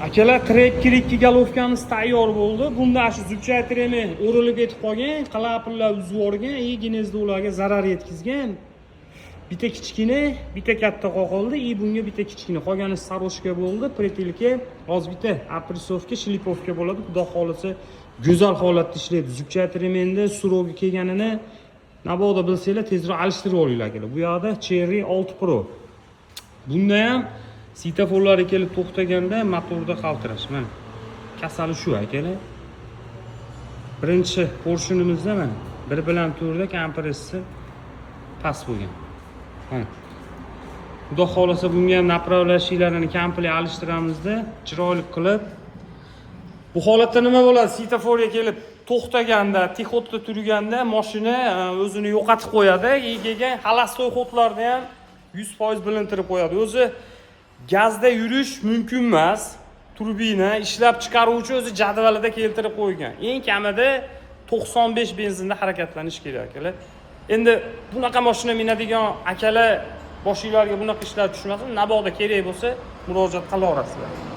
Akalar, Tracker 2 головка miz tayyor bo'ldi. Bunda shu зубчатый ремень o'rilib ketib qolgan, klapanlar uzib yuborgan и гнездо larga zarar yetkazgan. Bitta kichkina, bitta katta qoqildi и bunga bitta kichkina. Qolgani сорочка bo'ldi, притылка. Hozir bitta опрессовка, шлифовка bo'ladi. Xudo xohlasa, go'zal holatda ishlaydi. Зубчатый ремень da срок i kelganini mabodo bilsanglar, tezroq alishtirib olinglar, akalar. Bu yoqda Chery 6 Pro. Bunda ham svetoforlari kelib to'xtaganda motorda qaltirash. Mana, kasali shu, akalar. Birinchi поршень imizda, mana, 1 bilan 4da kompressor past bo'lgan. Mana, Xudo xohlasa, bunga ham направляющий larini komplekt alishtiramizda, chiroyli qilib. Bu holatda nima bo'ladi? Svetoforga kelib to'xtaganda, тиход da turganda mashina o'zini yo'qotib qo'yadi. И keyin холостой ход larni ham 100% bilintirib qo'yadi. O'zi gazda yurish mumkin emas. Turbina ishlab chiqaruvchi o'zi jadvalida keltirib qo'ygan. Eng kamida 95 benzinda harakatlanish kerak, akalar. Endi bunaqa mashina minadigan akalar, boshinglarga bunaqa ishlar tushmasin, mabodo kerak bo'lsa, murojaat qilaverasizlar.